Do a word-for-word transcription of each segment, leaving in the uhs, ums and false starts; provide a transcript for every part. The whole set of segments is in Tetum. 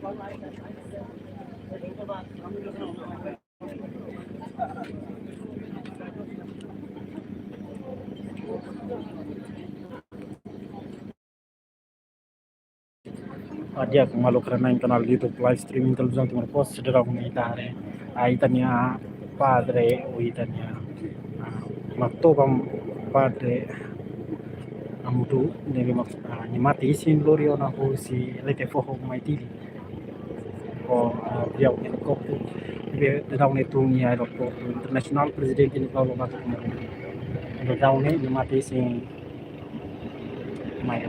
Di'ak, maluk rona iha kanál YouTube live streaming Televizaun Timor Post, sederhana ita haree, ah, ita-nia padre, ou ita-nia, ah, matoban padre Amudu, ne'ebé mak, ah, nia mate-isin lori ona husi leten foho mai Dili. Ho, ah, aviaun helikópteru, ne'ebé daudaun ne'e tun iha aeroportu internasionál Prezidente Nicolau Lobato Amaru. Daudaun ne'e nia mate-isin mai.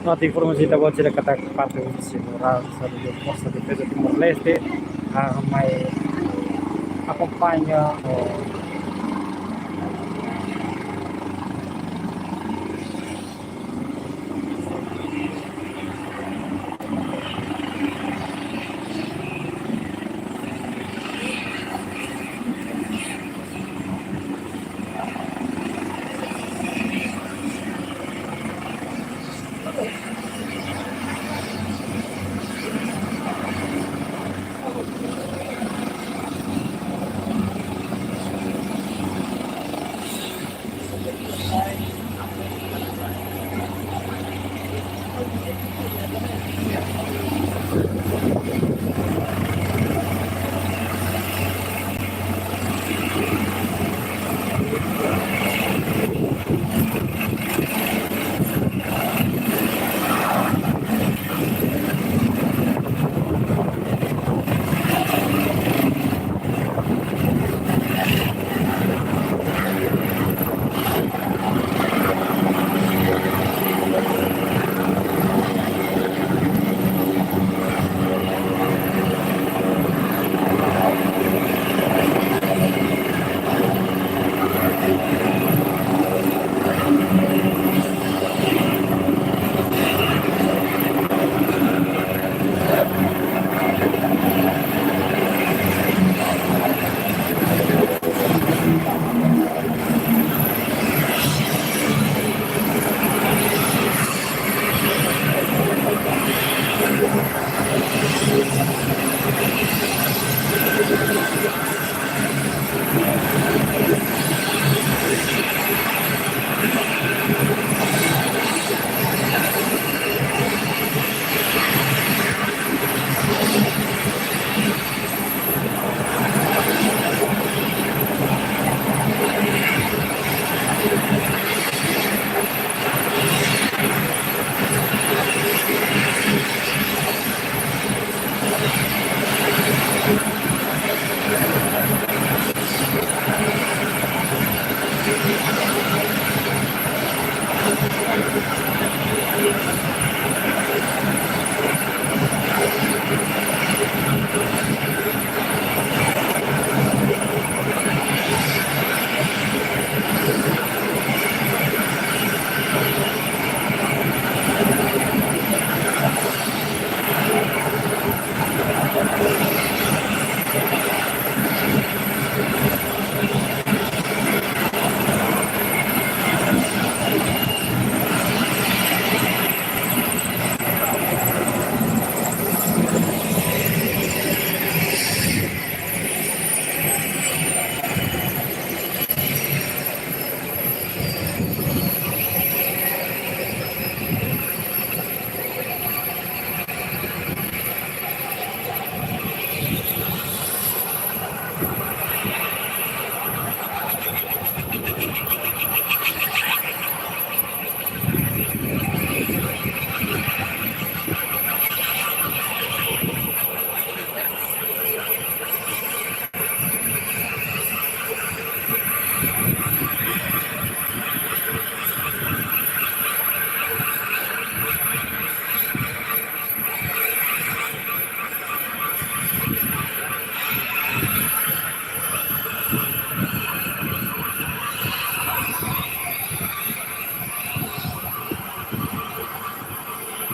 Nota informasaun ita-boot sira katak parte husi seguransa husi Forsa Defeza Timor-Leste, ah, mai akompaña, oh,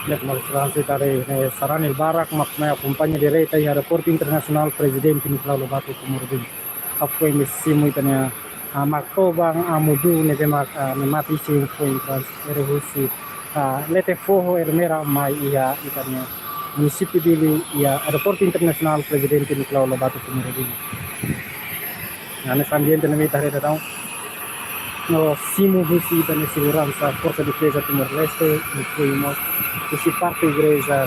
Di'ak, maluk sira, ita haree, eh, sarani barak mak mai akompaña direta iha Aeroportu Internasionál Prezidente Nicolau Lobato Komorodini. Hafoin ne'e simu ita-nia, ah, Ma'ak-Toban Amu Duu ne'ebé mak, ah, ne'e mate isin foin transfere husi, ah, Lete Foho Ermera mai iha ita-nia munisípiu Dili iha Aeroportu Internasionál Prezidente Nicolau Lobato Komorodini. Hanesan ambiente ne'ebé ita haree daudaun. No simu husi ita-nia seguransa Forsa Defeza Timor-Leste, inklui mós husi parte igreja.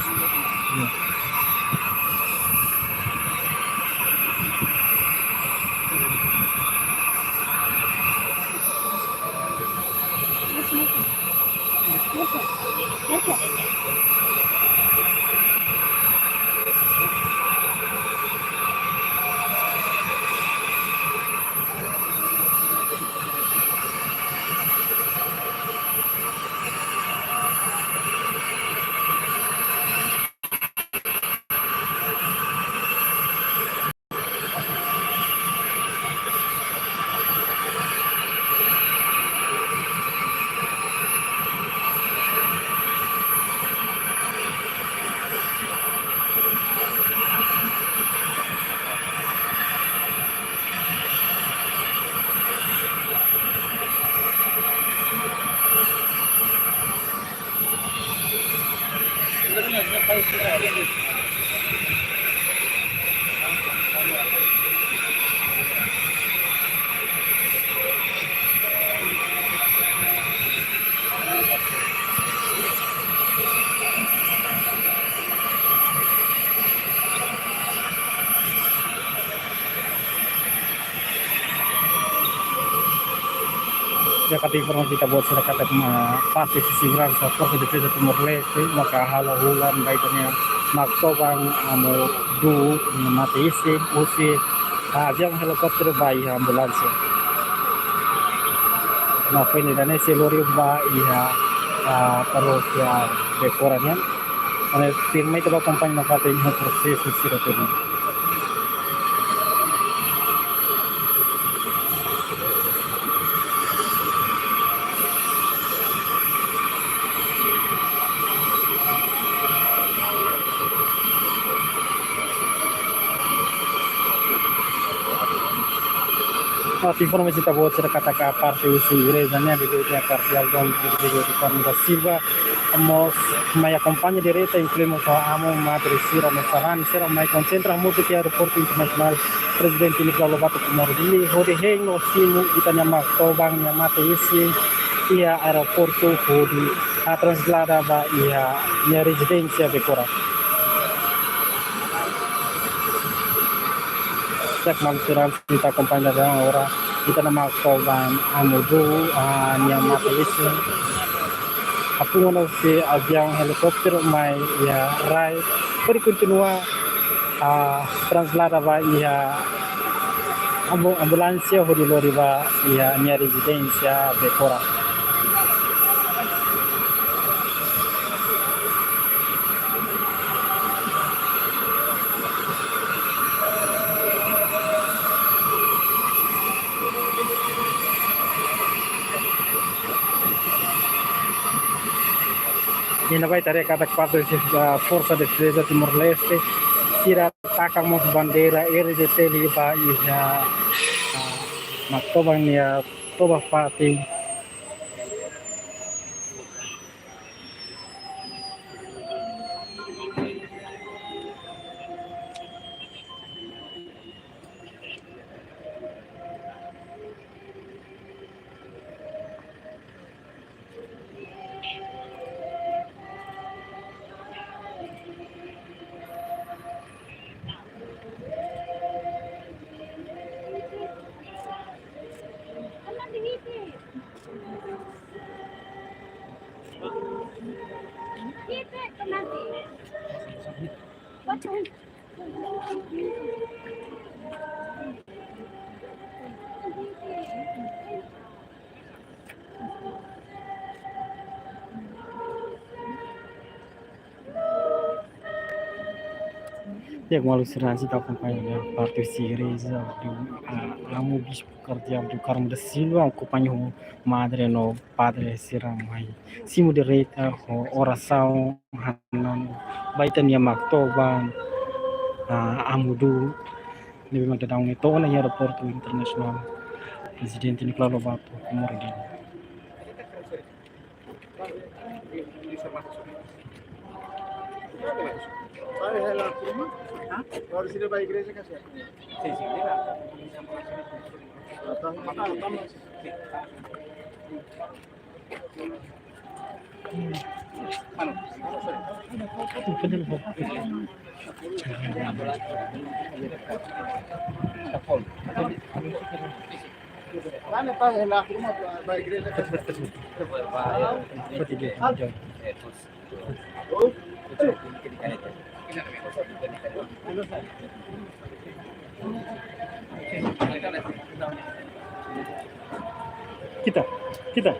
Di'ak, katak informasi ita-boot sira katak mak parte husi seguransa Forsa Defeza Timor-Leste maka halo hulan ba ita-nia Ma'ak-Toban Amu Duu ne'e mate isin husi, ah, aviaun helikópteru ba iha ambulánsia. No foin ida-ne'e sei lori ba iha, ah, parókia Becora nian. Entaun, firme ita bá akompaña nafatin iha prosesu sira tuir. Ah, informasi ita-boot sira katak parte husi igreja nian, liuliu Kardeál Dom Rodrigo Ricardo da Silva mós mai akompaña direta, inklui mós ho amu, madre sira no sarani sira mai konsentra hamutuk iha Aeroportu Internasionál Prezidente Nicolau Lobato Komorodini, hodi hein no simu ita-nia Ma'ak-Toban ne'ebé mate isin iha aeroportu hodi, ah, traslada ba iha nia rezidénsia Becora. Di'ak, maluk sira, ita akompaña daudaun agora ita-nia Ma'ak-Toban Amu Duu, ah, ne'ebé mate isin. Hapunga ona husi aviaun helikópteru mai iha rai, hodi kontinua, ah, traslada ba iha ambu-, ambulánsia hodi lori ba iha nia rezidénsia Becora. Iha ne'ebá ita haree katak parte husi, ah, Forsa Defeza Timor-Leste sira taka mós bandeira R D T L ba iha, ah, Ma'ak-Toban nia toba fatin. Di'ak, maluk sira, ita akompaña iha parte husi igreja, ah, Amu Bispu Kardeál Diogo Carmo da Silva, akompaña ho madre no padre sira mai simu direta ho orasaun hanesan ba ita-nia Maktoba, ah, Amu Dú, ne'ebé mak daudaun ne'e to'o ona iha aeroportu internasionál Prezidente Nicolau Lobato Comoro Dili. Kita, kita.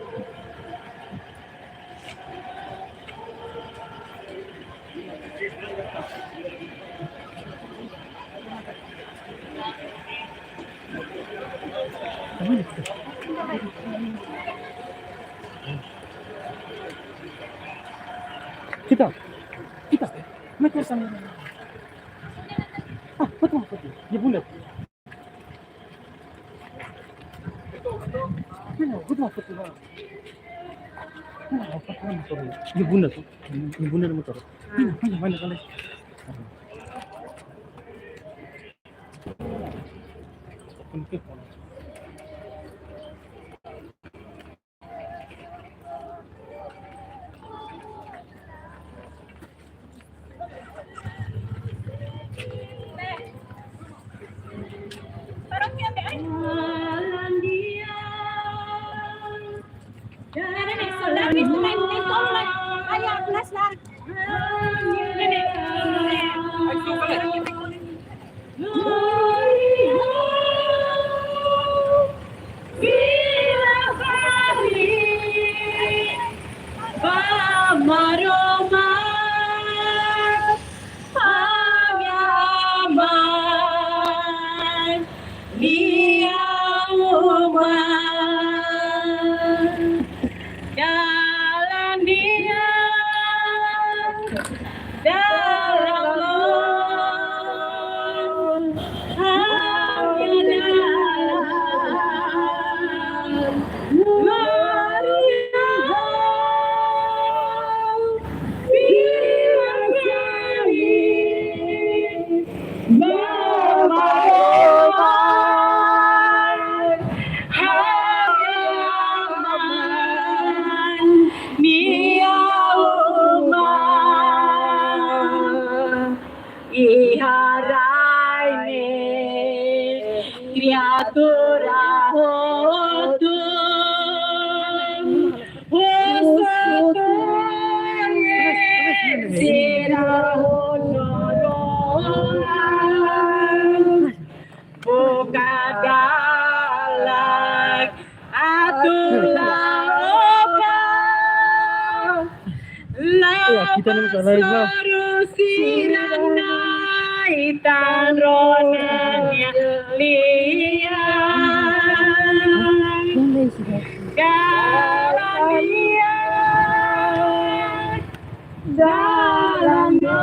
Kita, kita. Mete sana. Ah, betul, betul. Dia bulat. Ibunda tu, ibunda nama tu. Mana, mana, mana? Iha rai ne'e kriatura hotu, husu tuir sira hotu doan. Buka galak atu la'o ka. Iya, kita ni bukan live lah. Lasoru sira-nia ita-nia rona nia lian. Dalan nia, dalan nos.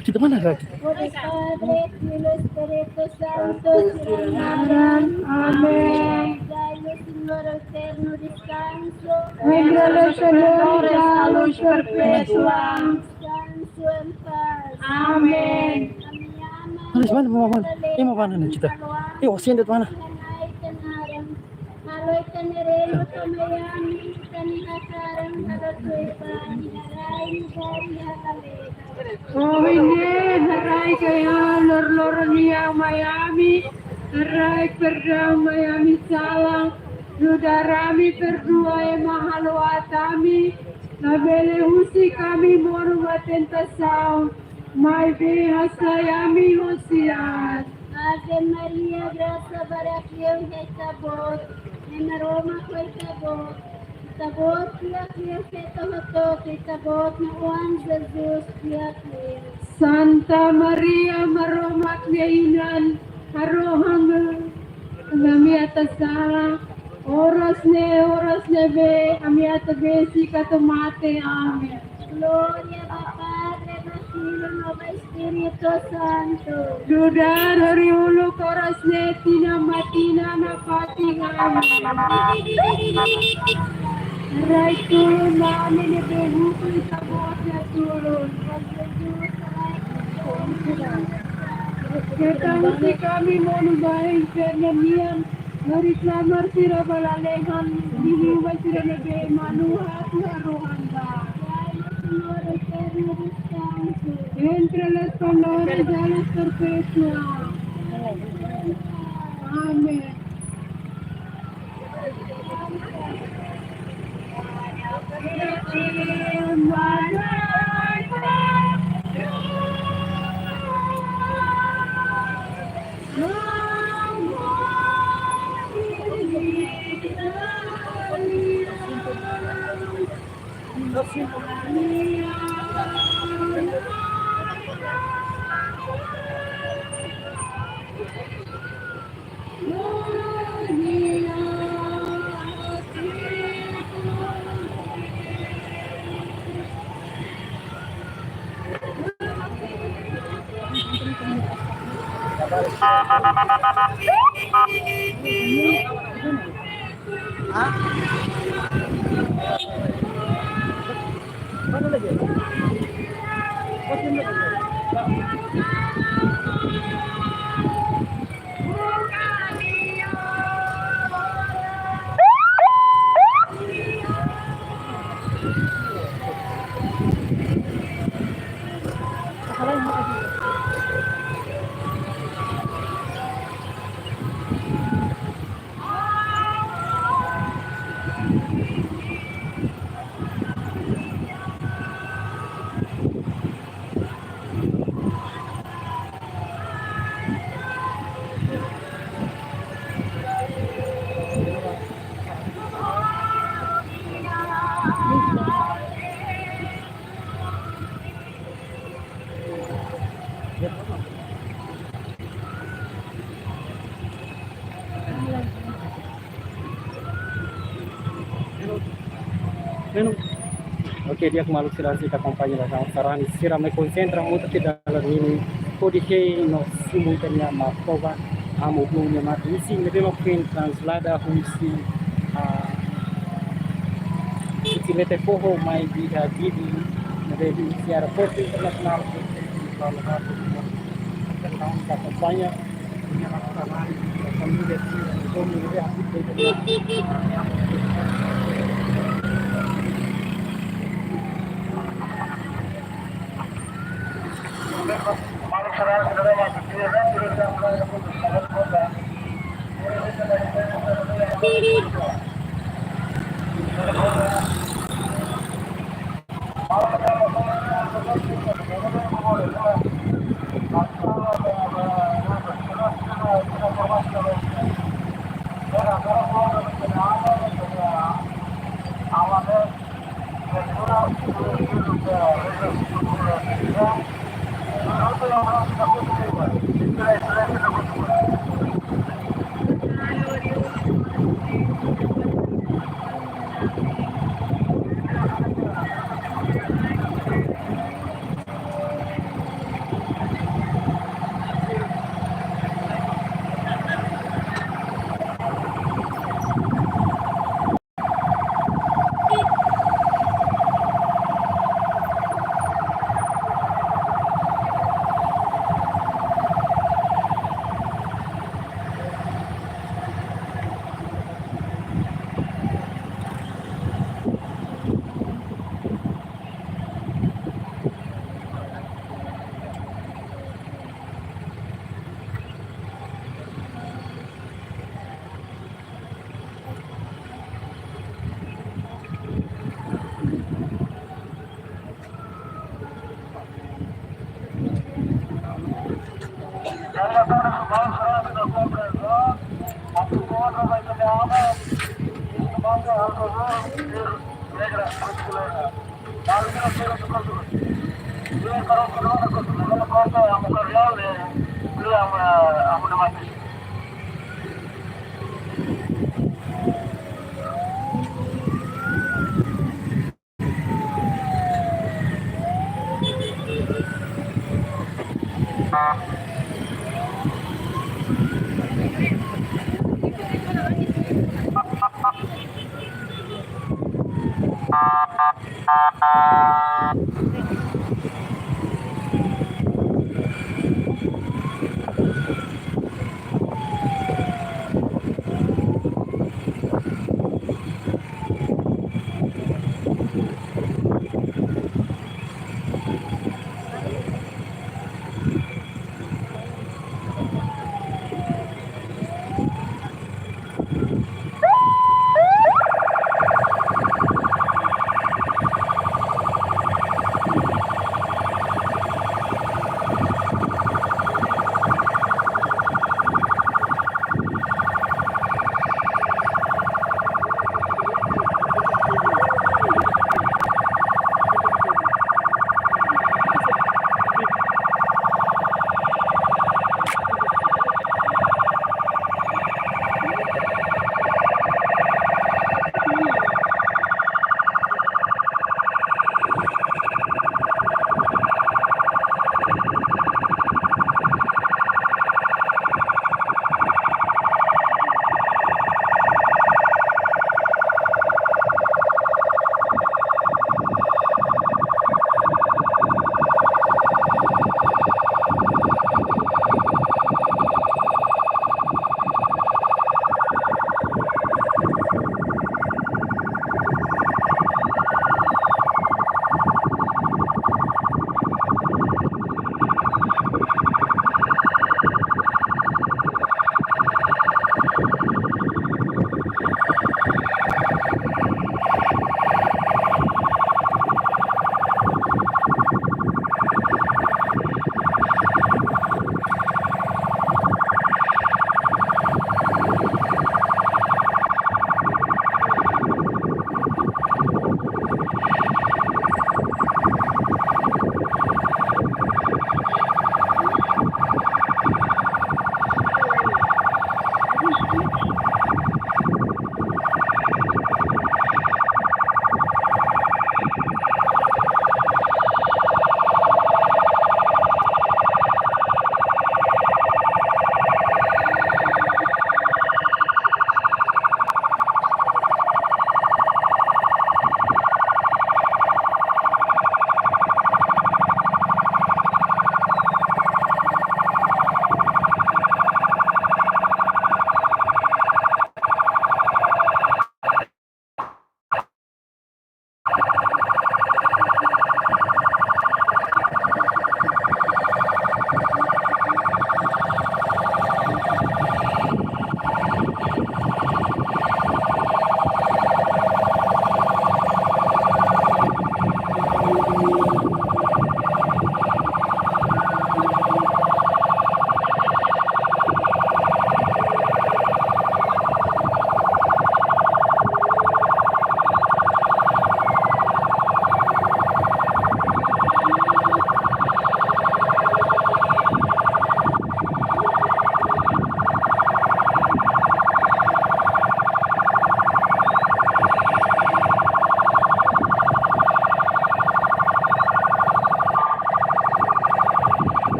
Kita mana lagi? Glória ao Pai, Filho e Espírito Santo, sira-nia naran. Amén. Dai-nos, Senhor, o eterno descanso. Entra, Senhor, e dá-nos perpétua. Descanso em paz. Amén. Mana, mana, mana? Ema mana nih kita? Eh, osin det mana? Halo ita-nia reinu tama iha ami, ita-nia hakarak halo tuir ba rai-li'ur, rai-li'ur. Ohin ne'e haraik ai-han loroloron nian mai ami, haraik perdaun mai ami-nia sala, nu'udar ami perdua ema halo aat ami, labele husik ami monu ba tentasaun, maibé hasai ami husi aat. Ave Maria, grasa barak liu iha Ita-Boot, Nai Maromak ho Ita-Boot, Ita-Boot fiar liu feto hotu-hotu, Ita-Boot nia oan Jesus fiar liu. Santa Maria, Maromak nia Inan, harohan ami atan sala, oras ne'e, oras ne'ebé ami atan besik atu mate. Amen. Glória ba Padre, ba Filho, no ba Espírito Santo. Nu'udar hori uluk, oras ne'e, tinan ba tinan, nafatin. Amen. Rai tulun ba ami ne'ebé husu Ita-Boot nia tulun. Hetan husik ami monu ba infernu nian, no reklamar sira ba lalehan, liuliu ba sira ne'ebé manu hatu harohan ba. Entrega-los al horno de llamas perpetuas. Amén. Oke, di'ak maluk sira, ita akompaña ba sarani sira mai konsentra mós ita dalan ne'e hodi hein no simu ita-nia Martova, Amu Blow nia mate-isin, ne'ebé mak foin traslada husi, ah, husi Lete Foho mai iha Dili, ne'ebé husi aeroportu internasionál. Ita akompaña.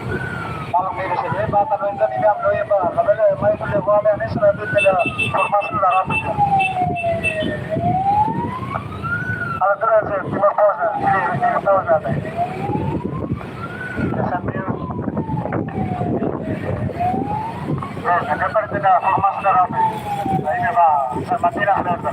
Malam ini sini, ba, kalau itu ni kami doa, ba, kalau dia mai tu dia buat ni, sudah tu dia formasi lah, rapi. Kalau tu dia Timor Post, Timor Post ada. Sambil, eh, ada pada formasi lah, rapi. Ini, ba, sama tidak ada.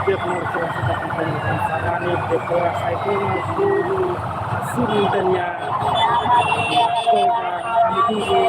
Di'ak, ko'alia ho ita-nia kompañia sarani, Débora Saiful, guru asli ita-nia Toba Amuduru.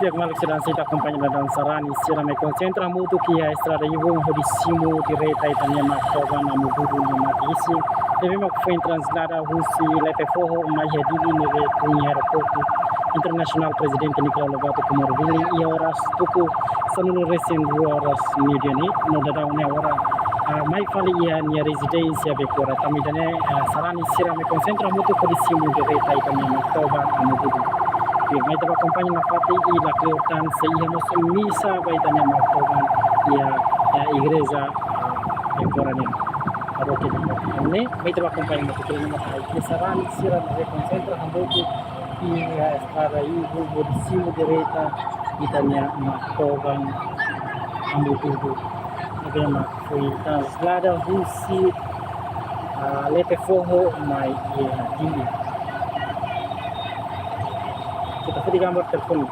Di'ak, maluk sira, ita akompaña daudaun sarani sira mai konsentra hamutuk iha estrada Ivon hodi simu direta ita-nia Matoban Amuduru nia mate-isin ne'ebé mak foin traslada husi Lepefoho mai iha Dili ne'ebé tun iha Aeroportu Internasionál Prezidente Nicolau Lobato Comoro Dili iha oras tuku sanulu-resin-rua oras meiudia ne'e, no daudaun ne'e agora, ah, mai fali iha nia rezidénsia Becora. Tanba ida-ne'e, ah, sarani sira mai konsentra hamutuk hodi simu direta ita-nia Matoban Amuduru. Oke, mai ita bá akompaña nafatin i lakleur tan se iha mós misa ba ita-nia Matoban iha, iha igreja, ah, Becora ne'e. Agora ke ne'e, mai ita bá akompaña nafatin, mai sarani sira mai konsentra hamutuk iha estrada Ivon hodi simu direta ita-nia Matoban Amuduru ne'ebé mak foin traslada husi, ah, Lepefoho mai iha Dili. Ita foti gambar telefone.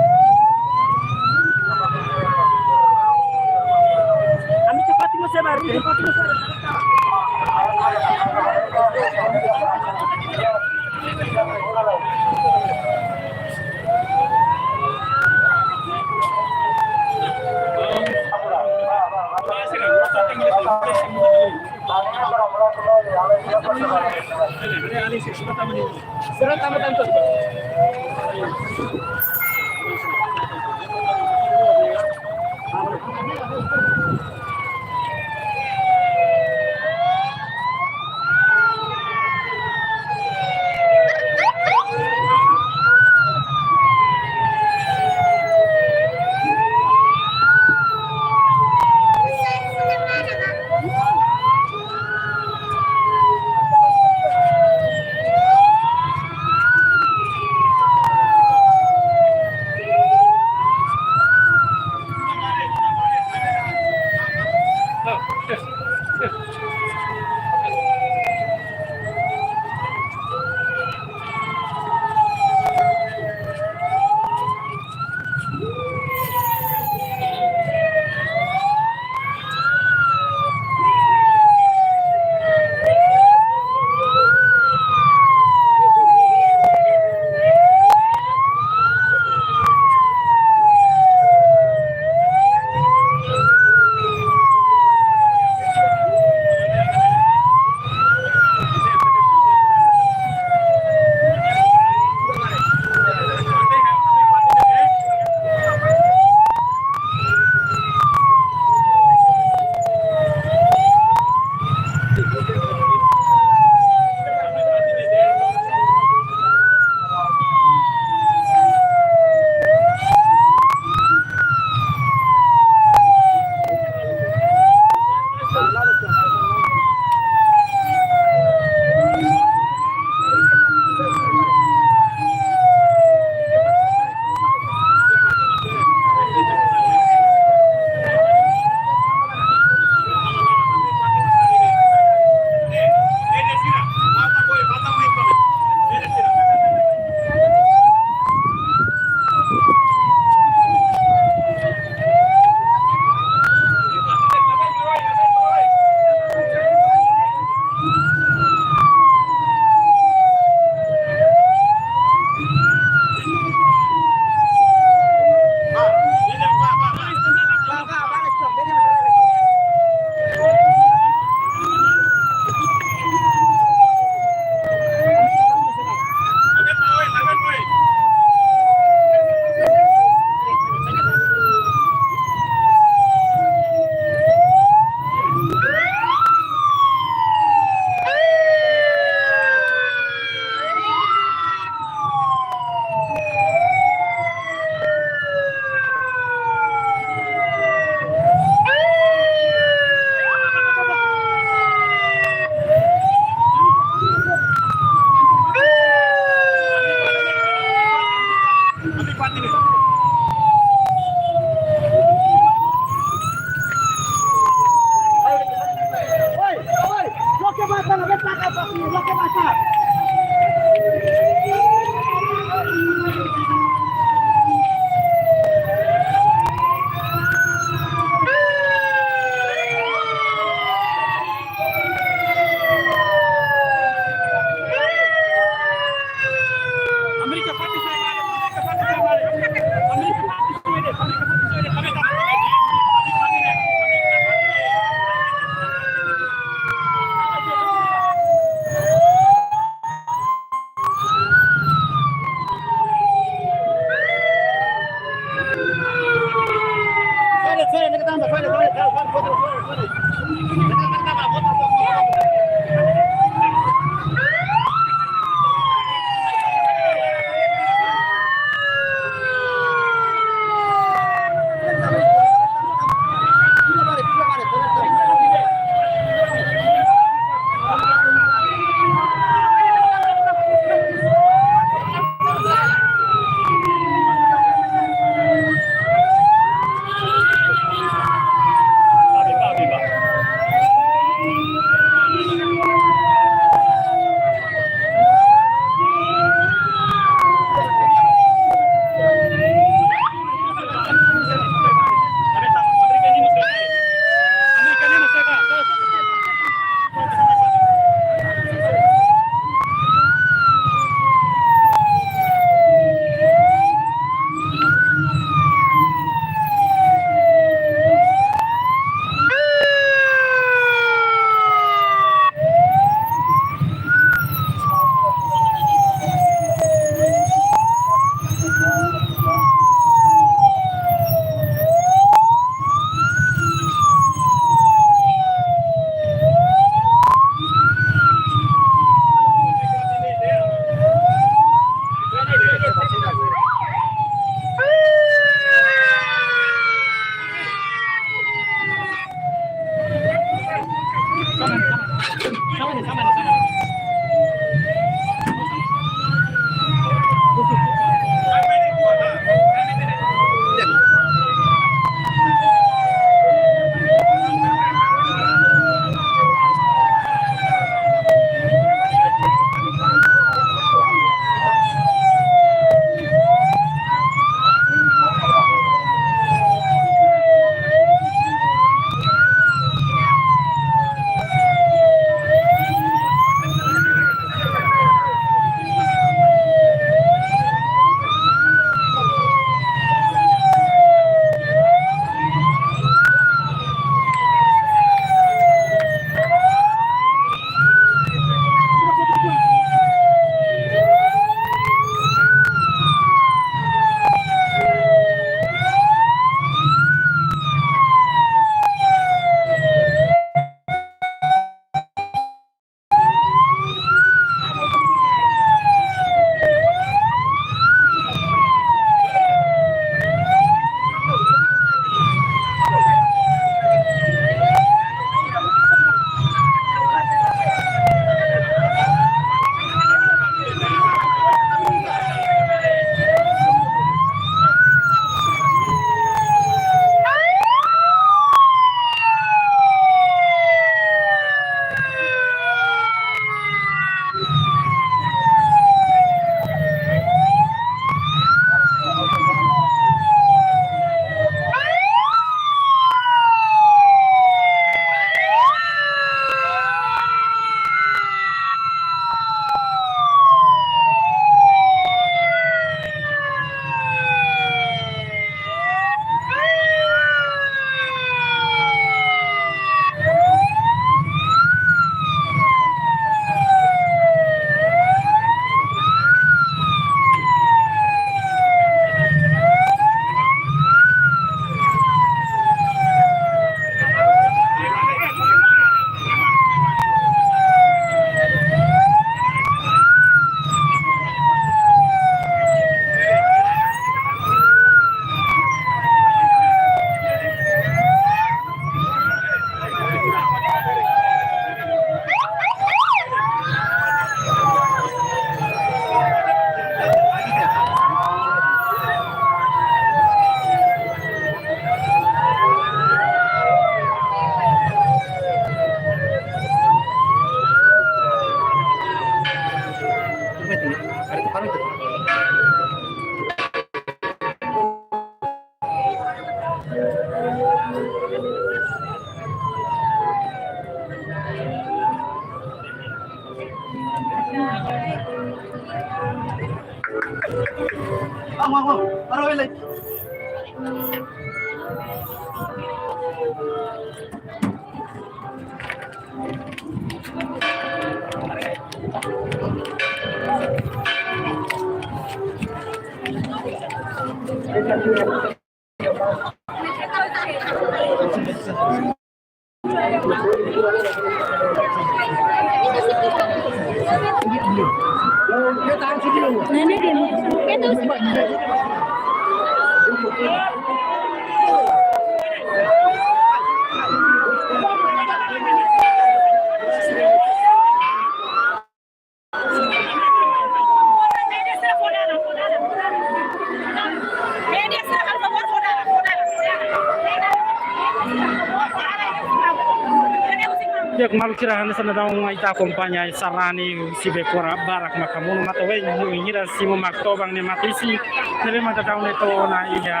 Di'ak, maluk sira, hanesan daudaun ita akompaña sarani husi Becora barak mak hamonu matan-ween, hodi ita simu mak toban ne'e mak isin ne'ebé mak daudaun ne'e to'o ona iha,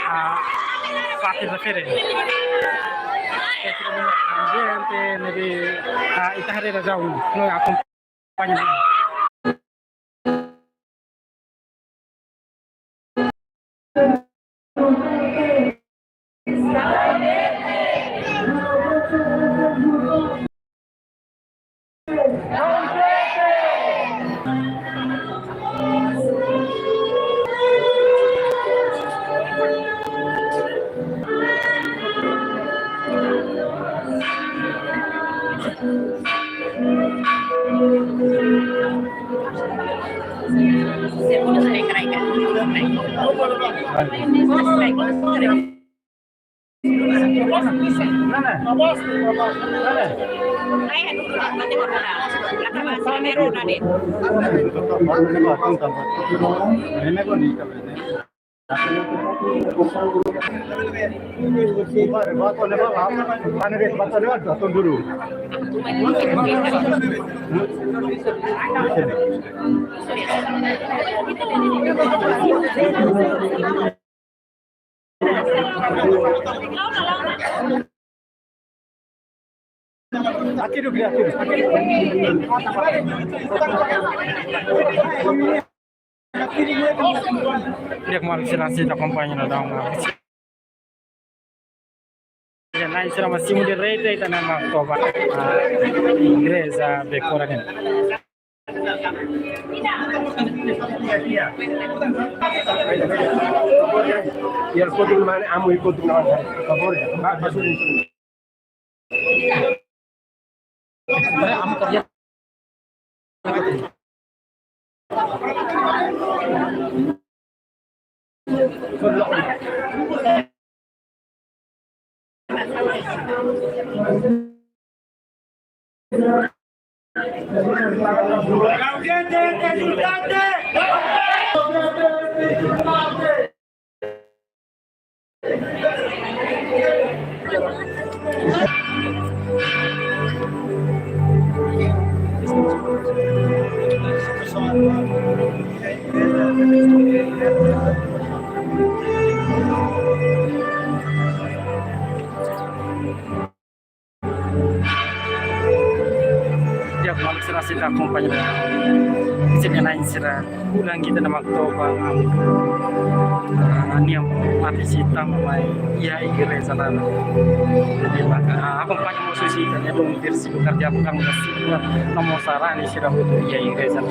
ah, fatin refere. Ambiente ne'ebé, ah, ita haree daudaun no akompaña. Di'ak, maluk sira, sei ita akompaña daudaun. Iha na'in sira mak simu direta ita-nia Maktoba, ah, igreja Bekora nian. Di'ak, maluk sira, sei ita akompaña. Sira na'in sira, ulang ita-nia Maktoba, ah, nian mak atu sei tama mai iha igreja laran. Jadi, mak, ah, akompaña mós husi ita-nia dom tersi bekerja bukan kasih buat nomor sarani sira hotu iha igreja.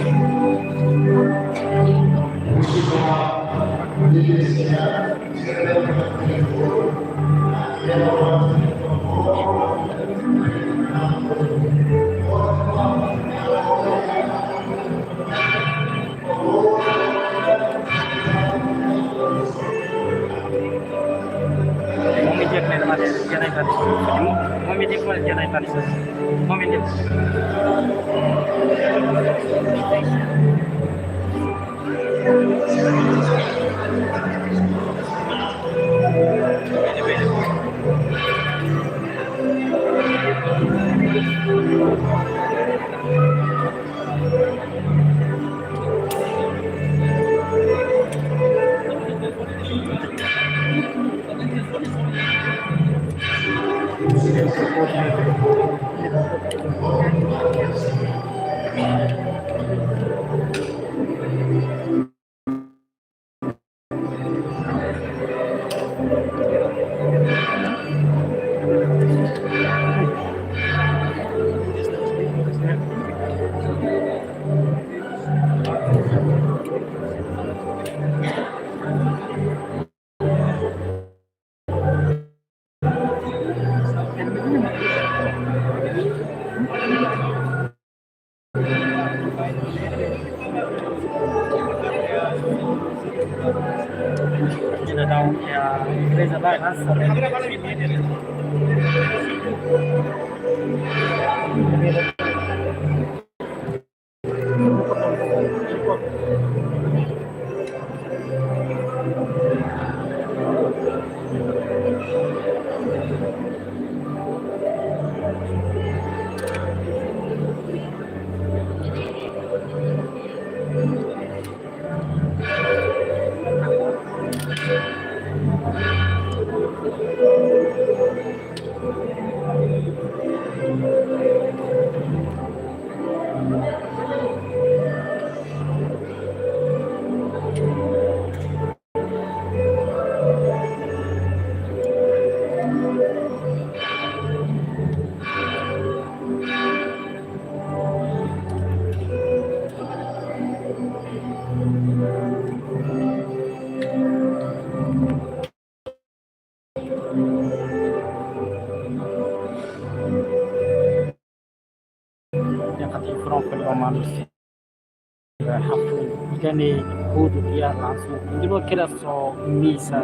Mami dia kena mati, dia naik tadi. Mami dia kena, dia naik tadi. Mami dia. Ita daudaun iha igreja laran. Yang kati front pelo manis. Hafu, ikan ni kudu dia langsung. Ini mau kira so misa.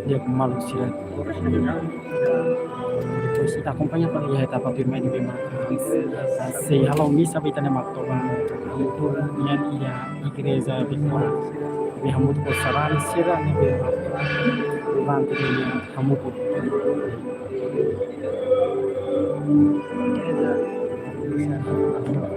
Di'ak, maluk sira. Depois ita akompaña fali iha etapa tuirmai ne'ebé mak, ah, sei hala'o misa ba ita-nia Matoba, hamutuk nian iha igreja Bekora. Ne'ebé hamutuk ho sarani sira ne'ebé mak durante ne'e hamutuk.